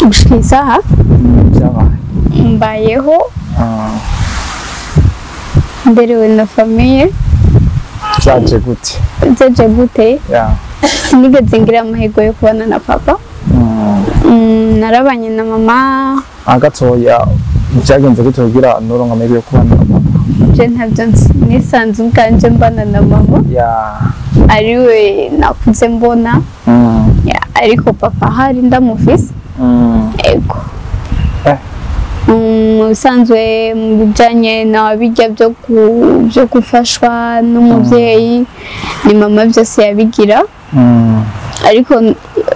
Gushika isaha Byabaye. Mbayeho, nderewe na famille. Byaje gute? Byaje gute? Yeah. Sinigeze ngira amahirwe yo kubana na papa. Narabanye na mama. Agatoya, byagenze gute kugira noronka amahirwe yo kubana na papa? Je ntabyo nzi, nisanze ubwanje mbana na mama. Ariwe nakuze mbona. Yeah, ariko papa hari ndamufise. Ego. Mu bisanzwe, mu bijanye na bijya byo gufashwa n'umuvyeyi, ni mama byose yabigira. Ariko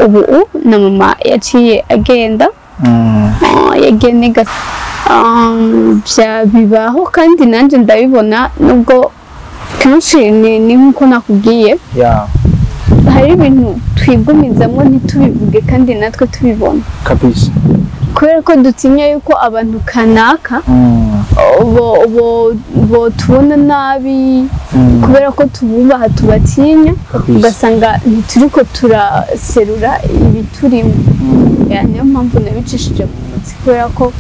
ubu na mama yaciye agenda. Yagiye niga. Bya bibaho kandi nanjye ndabibona, nubwo kenshi ni nkuko nakubwiye. Hari ibintu twigumizamo ntitubivuge kandi natwe tubibona. Kabisa. Kubera ko dutinya yuko abantu kanaka bo tubona nabi, kubera ko tububaha, tubatinya, ugasanga ntituriko turaserura ibiturimo. Yeah, niyo mpamvu nabicishije mu mutsi, kubera ko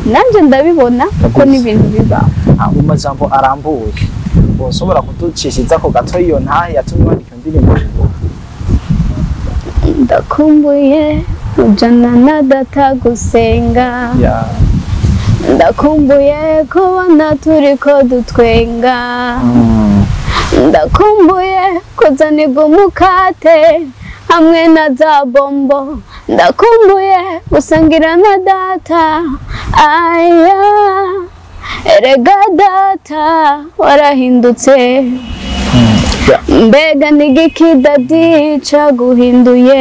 nanjye ndabibona ko n'ibintu bibaho. Mu majambo arambuye, woshobora kuducishiriza ko gato iyo ntahe yatumye wandika iyo ndirimbo? Ndakumbuye ujana na data gusenga. Ndakumbuye kubona turiko dutwenga. Ndakumbuye kuzanirwa umukate hamwe na za bombo. Ndakumbuye gusangira na data. Aya, erega data warahindutse. Mbega nigiki daddy caguhinduye?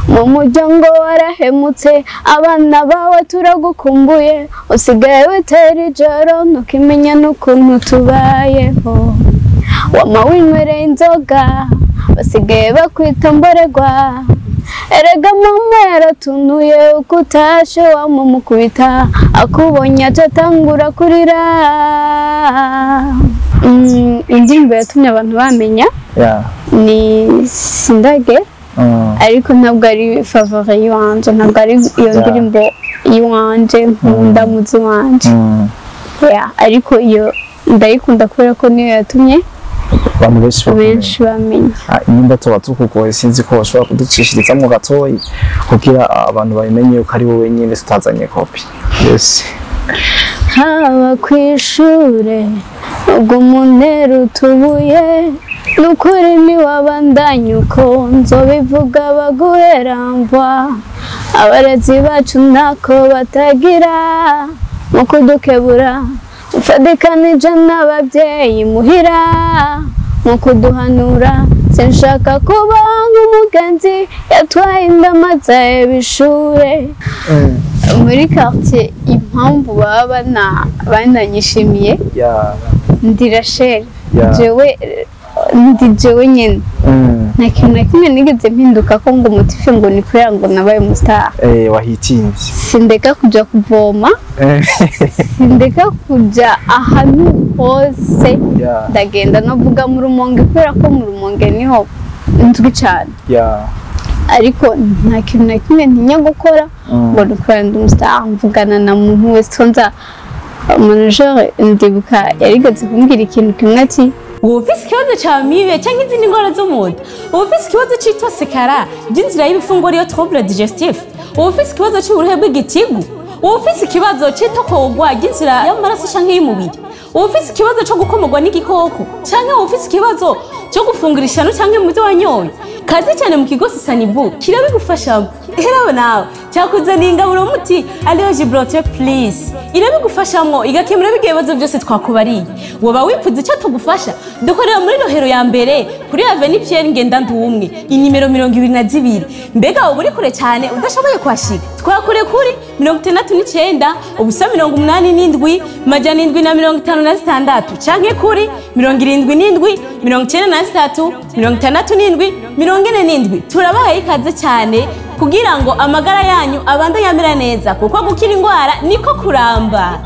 Mu muryango warahemutse, abana bawe turagukumbuye. Usigaye witera ijoro, ntukimenya n'ukuntu tubayeho. Wama winywereye inzoga, basigaye bakwita mborerwa. Erega mama yaratunuye, uko utashe wamumukubita, akubonye aca atangura kurira. Indirimbo yatumye abantu bamenya ni Sindage. Ariko ntabwo ari favori y'iwanje, ntabwo ari iyo ndirimbo y'iwanje nkunda muzi wanje. Yeah, ariko iyo ndayikunda kubera ko niyo yatumye abantu benshi bakumenya. Benshi bamenya. Nimba tuba tukugoye, sinzi ko bashobora kuducishirizamo gatoyi kugira abantu babimenye yuko ari wowe nyine, tutazanye kopi. Yes. Haba kw'ishure ubwo umunera utubuye, nukuri ntiwabandanya uko nzobivuga baguherambwa. Abarezi bacu ntako batagira mu kudukebura, ufadikanije n'ababyeyi muhira mu kuduhanura. Sinshaka kuba nk'umugenzi yatwaye indamaza y'ibishure. Muri quartier, impamvu baba bananyishimiye, ndi Rachel. Jewe ndi jewe nyene. Nta kintu na kimwe nigeze mpinduka ko ngo umutife ngo ni kubera ngo nabaye umustar. Wahitinze. Sindeka kuja kuvoma, sindeka kuja ahantu hose. Ndagenda novuga mu Rumonge kubera ko mu Rumonge niho nzwi cane. Ariko nta kintu na kimwe ntinya gukora ngo ni kubera ndi umustar. Mvugana na muntu wese nza manager, ndibuka yarigeze kumbwira ikintu kimwe ati: Uba ufise ikibazo ca amibe canke izindi ndwara zo mu nda, uba ufise ikibazo c'itosekara ry'inzira y'ibifunguro, ariyo trouble digestif, uba ufise ikibazo c'uburuhe bw'igitigu, uba ufise ikibazo c'itokorwa ry'inzira y'amaraso canke y'umubiri, uba ufise ikibazo co gukomorwa n'igikoko, canke uba ufise ikibazo co gufungura ishano canke mu byo wanyoye, kaze cyane mu kigo Sisanibu kirabigufashamo. Herawe nawe cyakuzaniye ingaburo muti ariyo Gibraltar Plus, irabigufashamwo igakemura bigiye ibibazo byose twakubariye. Woba wifuza icyo tugufasha, dukorera muri Rohero ya mbere, kuri Avenue Pierre Ngendandumwe, inimero 22. Mbega uba uri kure cyane udashoboye kuhashika, twakure kuri 69 0 87 756 canke kuri 77 93 67 47. Turabahaye ikaze cyane kugira ngo amagara yanyu abandanye amera neza, kuko gukira indwara niko kuramba.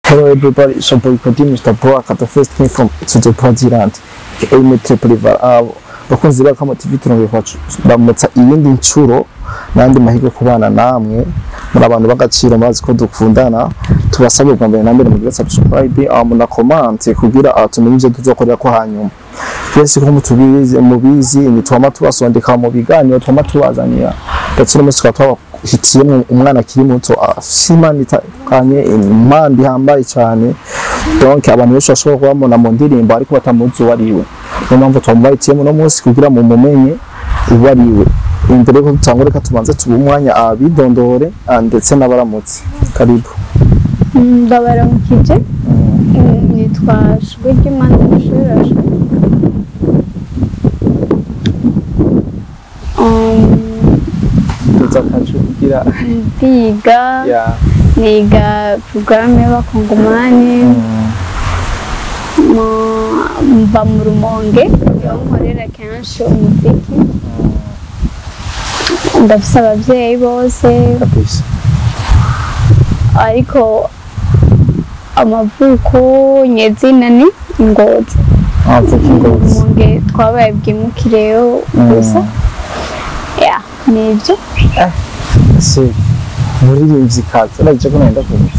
Hello. Everybody, so boy Kodi, Mr. Brock, the first came from to the president. Aime Priva, bakunzi ba Kamo TV turongeye kwamutsa iyindi ncuro nandi mahirwe kubana namwe muri abantu bagaciro murazi ko dukundana. Tubasabye bwa mbere na mbere mugire subscribe muna comment kugira tumenye ivyo tuzokorera ko hanyuma. Twese ko mutubizi mubizi ni twama tubasondeka mu biganiro twama tubazanira, ndetse no musi twabahitiyemo umwana akiri muto afise impano itandukanye, impano ihambaye cyane. Donc abantu benshi bashobora kubamubona mu ndirimbo ariko batamuzi uwo ari we. Niyo mpamvu twamubahitiyemo uno munsi kugira mu mumenye uwo ari we. Imbere yuko dutangura reka tubanze tube umwanya abidondore ndetse n'abaramutse. Karibu. Ndabaramukije. Nitwa Shugimana Shirasha. Kugira ndiga niga porogaramu y'abakongomani mba mu Rumonge niho nkorera kenshi umuziki. Ndafise abavyeyi bose ariko amavuko nyezina ni Ngozi. Rumonge twabaye bwimukireyo gusa. Nibyo. Si muririmbyi kazi urabye ko nenda kuvuga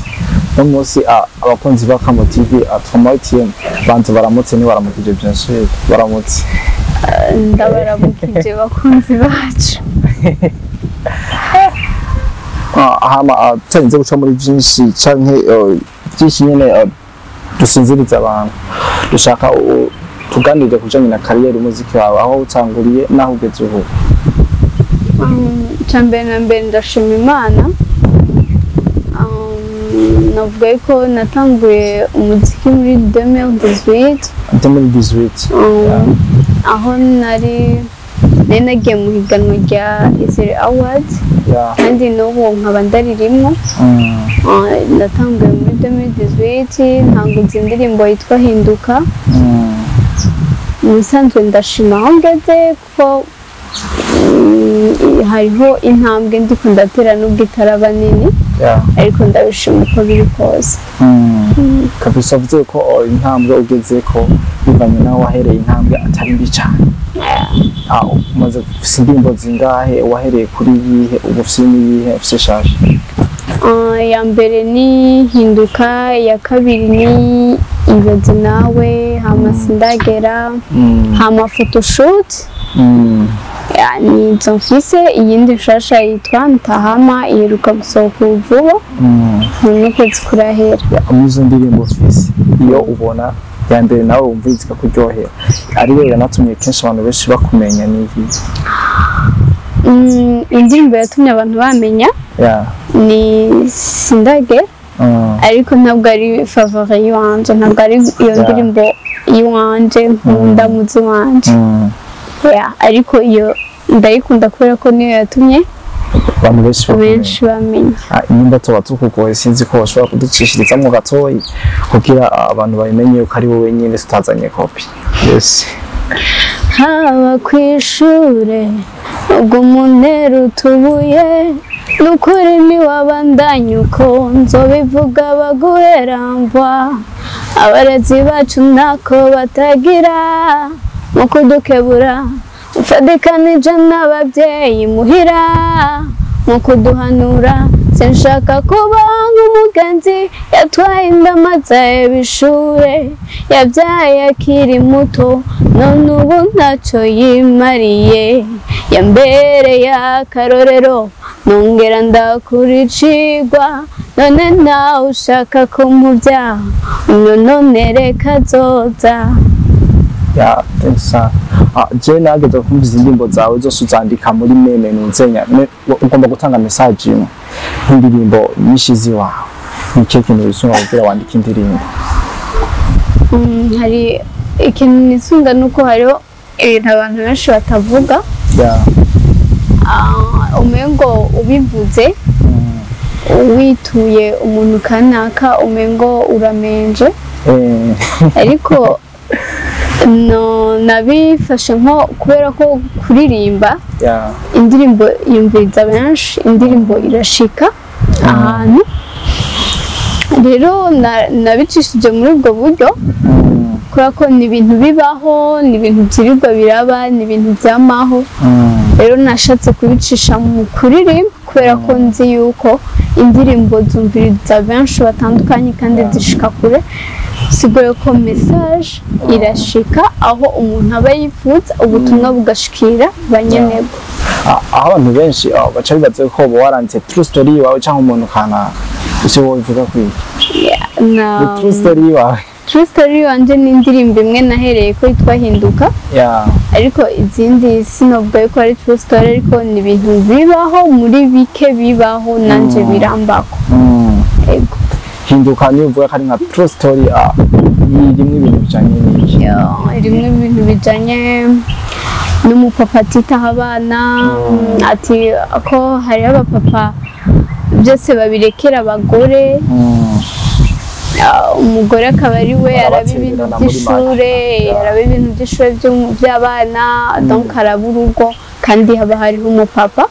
no munsi abakunzi ba Kamo TV atwamatiye bantu baramutse ni baramukije bien sûr baramutse. Ndabaramukije bakunzi bacu. Hama tutarinze guca muri byinshi canke byinshi nyene dusinziriza abantu, dushaka tuganire kujanye na kariyeri umuziki wawe aho utanguriye naho ugeze ubu. Icambere na mbere ndashima Imana. Navuga ko natanguye umuziki muri 2018. Aho nari nagiye mu higanwa rya Izere Awards kandi n'ubu nkaba ndaririmwo. Natanguye muri 2018 ntanguza indirimbo yitwa Hinduka. Mu bisanzwe ndashima aho ngeze kuko hariho intambwe ndiko ndatera nubwo itaraba nini, ariko ndabishima uko biri kose. Kabisa uvuze ko intambwe ugeze ko bivanye naho wahereye intambwe atari mbi cyane. Umaze gufisa indirimbo zingahe, wahereye kuri yihe, ubu ufise n'iyihe ufise shasha? Ya mbere ni Hinduka, iya kabiri ni Ibaze Nawe, hama Sindagera, hama photoshoot. Ni izo mfise. Iyindi nshasha yitwa Ntahama iheruka gusohoka vuba n'ukwezi kurahera. Muri ndirimbo ufise iyo ubona ya mbere nawe wumva ikakuryohera ariyo yanatumye kenshi abantu benshi bakumenya ni iyi? Indirimbo yatumye abantu bamenya ni Sindagera, ariko ntabwo ari favori yiwanje, ntabwo ari iyo ndirimbo yiwanje nkunda muzi wanje. Ariko iyo ndayikunda kubera ko niyo yatumye abantu benshi bamenya. Nimba tuba tukugoye sinzi ko bashobora kuducishirizamo gatoyi kugira abantu babimenye yuko ari wowe nyine tutazanye kopi. Yes. Haba kw'ishure ubwo umunera utubuye n'ukuri ntiwabandanya uko nzobivuga baguherambwa. Abarezi bacu ntako batagira mu kudukebura, mfadikanije n'ababyeyi muhira mu kuduhanura. Sinshaka kuba nk'umugenzi yatwaye indamaza y'ibishure, yabyaye akiri muto none ubu ntacyo yimariye. Yambereye akarorero nongera ndakuricigwa, none nawe ushaka kumuvyaha unyononere kazoza. Thanks. Je nageze kumva indirimbo zawe zose uzandika muri meme nuzenya ugomba gutanga message imwe nk'indirimbo nyinshi ziwawe, ni cyo kintu wisunga kugira wandike indirimbo? Hari ikintu nisunga nuko hariho ibintu abantu benshi batavuga. Umengo ubivuze wituye umuntu kanaka umengo uramenje, ariko no nabifashe nko kubera ko kuririmba indirimbo yumviriza benshi, indirimbo irashika ahantu. Rero nabicishije muri ubwo buryo kubera ko ni ibintu bibaho, ni ibintu byirirwa biraba, ni ibintu byamaho. Rero nashatse kubicisha mu kuririmba kubera ko nzi yuko indirimbo zumviriza benshi batandukanye kandi zishika kure. Sigoye ko message irashika aho umuntu aba yifuza, ubutumwa bugashikira banyenerwa. Aho abantu benshi baca bibaza ko uba waranditse true story wawe cyangwa umuntu kanaka, icyo wowe uvuga kuri Na true story wawe? True story wanje ni indirimbo imwe nahereye ko yitwa Hinduka. Ariko izindi sinovuga yuko ari true story, ariko ni ibintu bibaho muri bike bibaho nanje birambako. Ego. Hinduka niyo uvuga ko ari nka true story, irimo ibintu bijanye n'iki? Irimo ibintu bijanye n'umupapa atitaho abana, ati ko hariho abapapa byose babirekera abagore. Umugore akaba ari we araba ibintu Arabatererana muri by'ishure, make. araba ibintu by'ishure by'abana, donc araba urugo, kandi haba hariho umupapa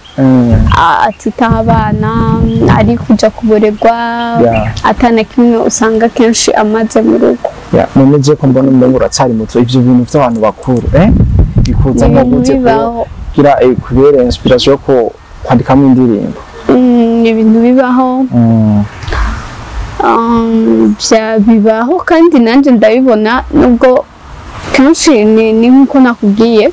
atitaho abana, ari kuja kuborerwa, atana kimwe usanga kenshi amaze mu rugo. Yeah, none je ko mbona umengo uracyari muto, ivyo bintu vy'abantu bakuru bikuzamo Ni ibintu gute bibaho. kugira kubera inspiration yo kwandikamo indirimbo? Ni ibintu bibaho. Bibaho kandi nanjye ndabibona, nubwo kenshi ni nk'uko nakubwiye,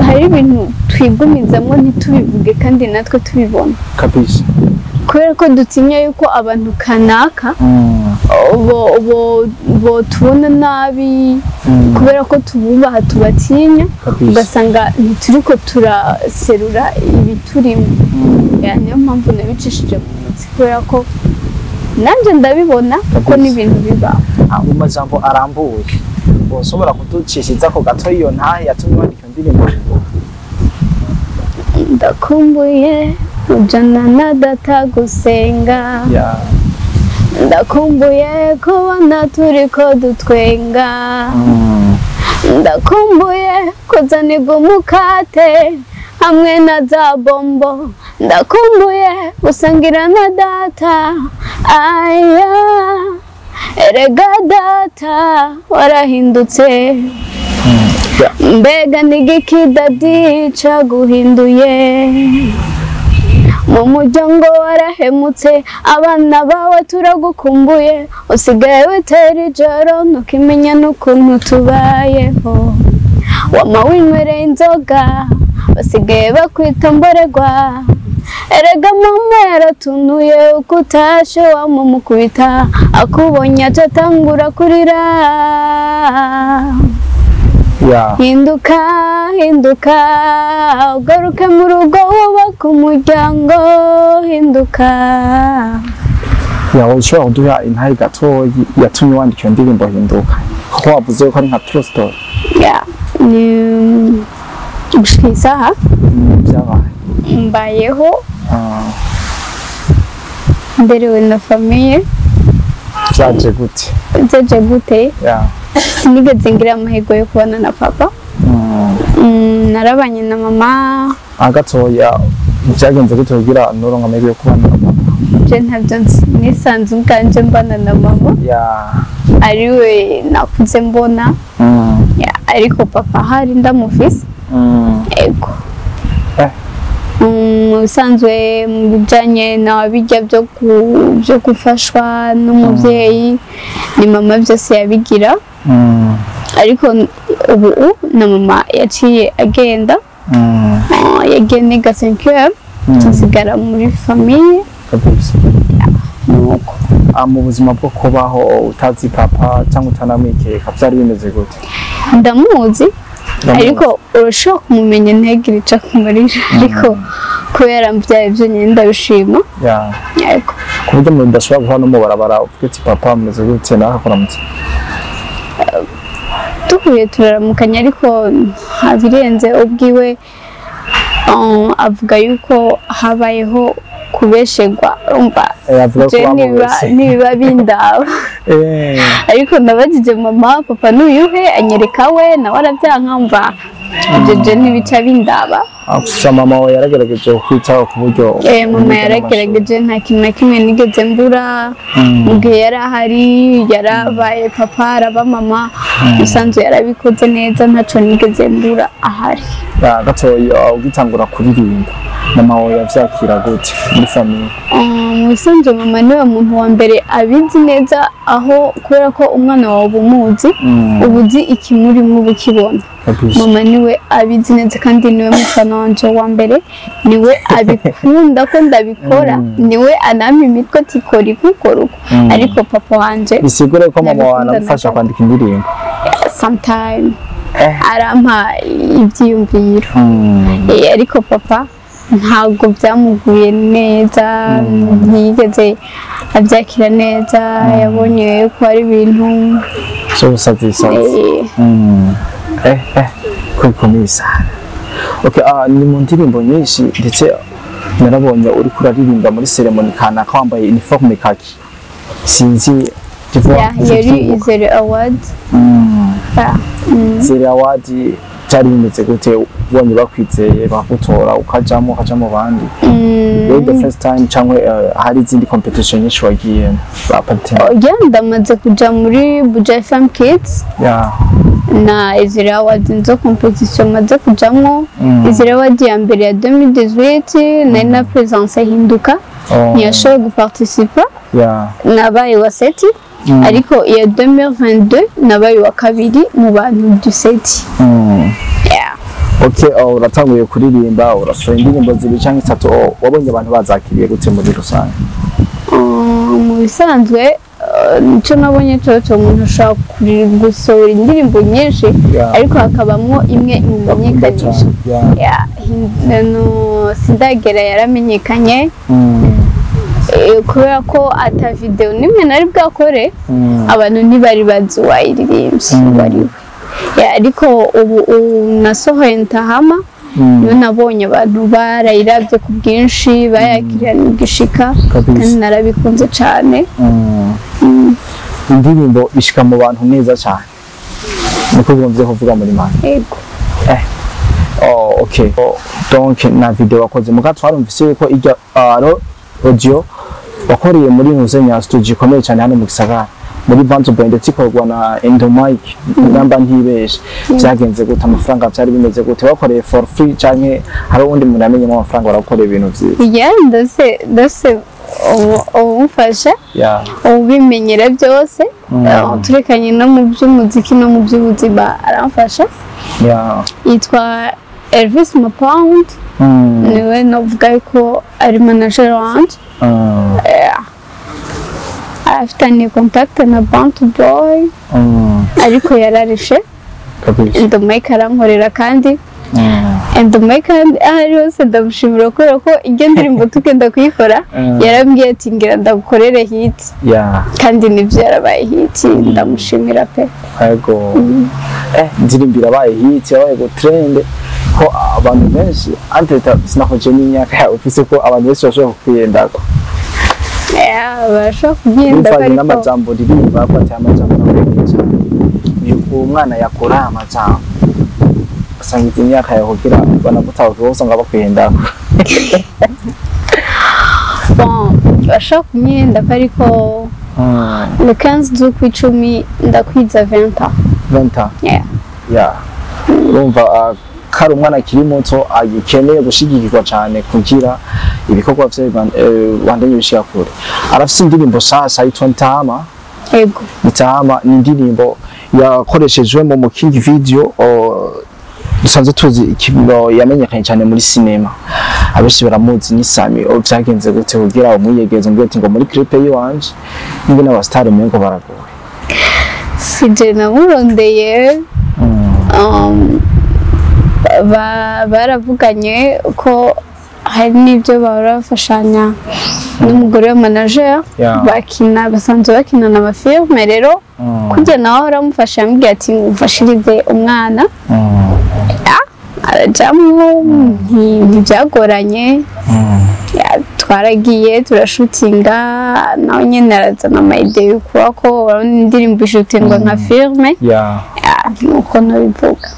hari ibintu twigumizamo ntitubivuge kandi natwe tubibona Kabisa. kubera ko dutinya yuko abantu kanaka bo tubona nabi, kubera ko tububaha tubatinya, Kabisa. ugasanga ntituriko turaserura ibiturimo. Ya, niyo mpamvu nabicishije mu mutsi kubera ko nanjye ndabibona ko Kabisa. n'ibintu bibaho. Mu majambo arambuye woshobora kuducishiriza ko gato iyo ntahe yatumye wandika iyo ndirimbo? Ndakumbuye ujana na data gusenga, ndakumbuye kubona turiko dutwenga, ndakumbuye kuzanirwa umukate hamwe na za bombo, ndakumbuye gusangira na data. Aya erega data warahindutse, mbega n'igiki daddy caguhinduye? Mu muryango warahemutse, abana bawe turagukumbuye, usigaye witera ijoro ntukimenya n'ukuntu tubayeho, wama winywereye inzoga basigaye bakwita mborerwa, erega mama yaratunuye uko utashe wamumukubita akubonye aca atangura kurira. Hinduka, hinduka, ugaruke mu rugo wubake umuryango, hinduka. Yeah, ushobora kuduha intahe gato yatumye wandika iyo ndirimbo Hinduka, kuko wavuze ko ari nka true story? Yeah, ni gushika isaha Byabaye. Mbayeho nderewe na famille. Byaje gute? Byaje gute? Sinigeze ngira amahirwe yo kubana na papa. Narabanye na mama. Gatoya, byagenze gute kugira nuronka amahirwe yo kubana na papa? Je ntabyo nzi, nisanze ubwanje mbana na mama, ariwe nakuze mbona. Yeah, ariko papa ahari ndamufise. Ego. Mu bisanzwe mu bijanye na bijya byo gufashwa n'umuvyeyi ni mama byose yabigira, ariko ubu na mama yaciye agenda. Yagiye niga 5e, nsigara muri famille. Kabisa. Nuko. Mu buzima bwo kubaho utazi papa cyangwa utanamwikeka byari bimeze gute? Ndamuzi. Ndamuzi. Ariko urashobora kumumenya ntagire ico akumarira, ariko kubera mbyaye byonyine ndabishima. Yego. Ku buryo umuntu udashobora guhura no mu barabara uvuga uti papa mumeze gute, nawe akakuramutsa? Duhuye turaramukanya, ariko ntabirenze ubwiwe. Avuga yuko habayeho kubeshegwa, umva. Avuga ko Je bamubeshe. nibiba bindaba. Ariko nabajije mama, papa n'uyuhe, anyereka we, nawe arabyanka, mva. Ibyo je ntibica bindaba. Gusa mama wawe yaragerageje kukwitaho ku buryo? Mama yaragerageje, nta kintu na kimwe nigeze mbura mu gihe yari ahari. Yarabaye papa, araba mama, musanzu yarabikoze neza, ntaco nigeze mbura ahari. Ya, gatoya, ugitangura kuririmba mama wawe yavyakira gute muri famille? Mu bisanzwe mama niwe muntu wa mbere abizi neza, aho kubera ko umwana wawe uba umuzi, uba uzi ikimurimo, uba ukibona. Mama niwe abizi neza kandi niwe mufana wanje wa mbere, niwe abikunda ko ndabikora, niwe anampa imitwe ati kora iku, kora uku. Ariko papa wanje Bisigure ko mama wawe ndabikunda. anagufasha Na kwandika indirimbo? Sometime arampa ibyiyumviro. Ariko papa ntabwo byamuguye neza, ntiyigeze abyakira neza, yabonye ko ari ibintu So busazi sazi. Ko bikomeye sana. Okay, ni mu ndirimbo nyinshi, ndetse narabonye uriko uraririmba muri cérémonie kanaka wambaye uniforme kaki, sinzi, tu vois? Yeah, yari Izere Award. Yeah. Izere Award byari bimeze gute ubonye bakwizeye bagutora ukajamo, ukaja mu bandi? Yari the first time cyangwa hari izindi competition nyinshi wagiyemo ba partenaire? Oya, ndamaze kuja muri Buja FM Kids na Izere Award, nizo competition maze kujamwo. Izere Award ya mbere ya 2018 nari na présence Hinduka, ntiyashoboye guparticipa, nabaye wa sept, ariko iya 2022 nabaye wa kabiri mu bantu 17. Yeah. Okay, oh, uratanguye kuririmba, urasohora indirimbo zibiri cyangwa itatu. Oh, wabonye abantu bazakiriye gute muri rusange? Mu bisanzwe icyo nabonye cyoco, umuntu ashobora gusohora indirimbo nyinshi, ariko hakabamwo imwe imumenyekanisha. Yeah, no, Sindagera yaramenyekanye, kubera ko ata video nimwe nari bwakore, abantu ntibari bazi uwayiririmbye uwo ari we. Yeah, ariko ubu nasohoye Ntahama, niyo nabonye abantu barayiravye ku bwinshi, bayakirana igishika, kandi narabikunze cane. Indirimbo ishika mu bantu neza cyane, niko bumvye kuvuga muri make? Yego. Oh, okay. Oh, donc na video wakoze muga twarumvise yuko irya audio wakoreye muri Ntuzenya studio ikomeye cyane hano mu gisagara, muri Bantu Boy, ndetse ikorwa na Endomike namba ntibeshe. Byagenze gute? Amafaranga byari bimeze gute? Wakoreye for free canke hari uwundi muntu amenyemo amafaranga warakoreye ibintu vyiza? Yeah, ndose ubumfasha, ubimenyera byose. Turekanye no mu by'umuziki no mu by'ubuzima aramfasha, yitwa Elvis Mapound, niwe novuga yuko ari manager wanje. Afitanye contact na Bantu Boy, ariko yararishe. Endomike arankorera, kandi Endomike aho ari hose ndamushimira, kubera ko iryo ndirimbo tugenda kuyikora yarambwiye ati ngira ndagukorere hit, kandi nibyo, yarabaye hit, ndamushimira pe. Yego, indirimbo irabaye hit, yabaye go trend, ko abantu benshi anteta sinakoje n'imyaka yawe ufise, ko abantu benshi bashobora kukwiyendako. Yeah, barashobora kubyenda. Bivanye ariko n'amajambo uririmba, ko ati amajambo nakwegeye cyane, ni uwo mwana yakora amajambo usanga izi myaka yawe kugira banagutahuke bose usanga bakwiyendako. Bon, bashobora kumyenda ko, ariko le 15 z'ukwicumi ndakwiza 20 ans. 20 ans? Yeah. Yeah. Urumva kari umwana akiri muto agikeneye gushigikirwa cyane kugira ibikorwa vye bandanye bishika kure. Arafise indirimbo shasha yitwa Ntama. Yego. Ntama ni indirimbo yakoreshejwe mu King Video, dusanzwe tuzi ikino yamenyekanye cyane muri cinema, abenshi baramuzi ni Sami. Vyagenze gute kugira umwiyegeze ngo ati ngo muri clip yiwanje ninge n'abastar umengo baragoye? Sije namurondeye, baravuganye ko hari n'ibyo bahora bafashanya n'umugore wa manager, bakina, basanzwe bakinana amafilme. Rero kujya nawe aramufasha, yamubwiye ati mfashirize umwana, arajamwo, ntibyagoranye. Yeah, Twaragiye turashutinga, nawe nyene arazana ama idées, kuba ko urabona indirimbo ishutingwa nka filme. Nuko nabivuga.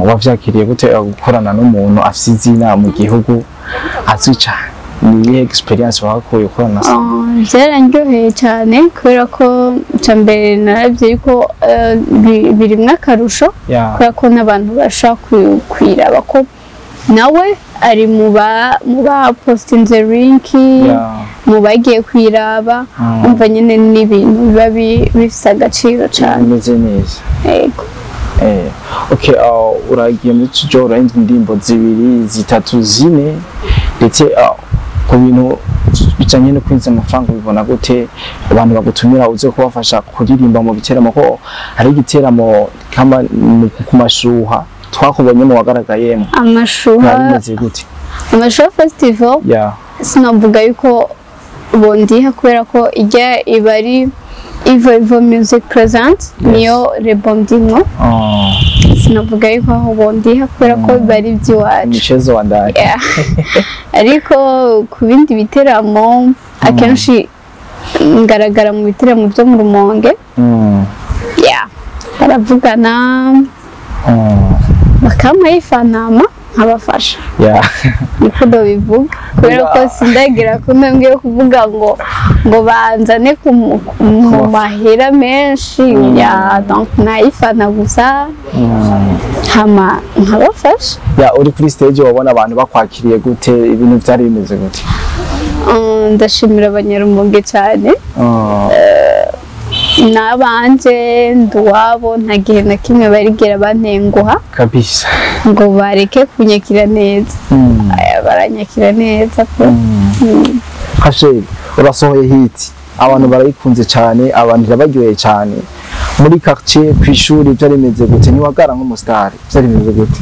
Wavyakiriye gute gukorana n'umuntu afise izina mu gihugu, azwi cane? Ni iyihe experience wakuye gukorana na Sat-B? Byarandyoheye cyane, kubera ko icya mbere narabye yuko birimwo akarusho, kubera ko n'abantu bashobora kwiraba ko nawe ari mu ba postinze link, mu bagiye kwiraba. Umva nyine n'ibintu biba bifise agaciro cyane. Bimeze neza. Yego. Okay, uragiye muri studio, urahinze indirimbo zibiri, zitatu, zine, ndetse ku bintu bijanye no kwinjiza amafaranga ubibona gute? Abantu bagutumira uze kubafasha kuririmba mu biteramo, ko hari igiteramo kama ku mashuha twakubonyemo, wagaragayemo? Amashuha? Byari bimeze gute? Amashuha Festival? Sinavuga yuko bondiha, kubera ko ijya iba ari Ivo Ivo Music Present, niyo rebondimwo. Sinavuga yuko aho bondiha, kubera ko biba ari iby'iwacu. Michezo wa ndani. Yeah. Ariko ku bindi biteramo, akenshi ngaragara mu biteramo byo mu Rumonge. Yeah. Baravugana, bakampaye ifanama, nkabafasha. Niko ndabivuga, kubera ko sindagira ku ntambwe yo kuvuga ngo banzane mu mahera menshi ya, donc nayifana gusa, hama nkabafasha. Yeah, uri kuri stage wabona abantu bakwakiriye gute? Ibintu byari bimeze gute? Ndashimira Abanyarumonge cyane. N'abanje nduwabo, nta gihe na kimwe barigera bantenguha ngo bareke kunyakira neza. Aya, baranyakira neza pe. Rachel, urasohoye hit, abantu barayikunze cyane, abantu irabaryoheye cyane. Muri quartier, ku ishuri byari bimeze gute? Ntiwagara nk'umustar? Byari bimeze gute?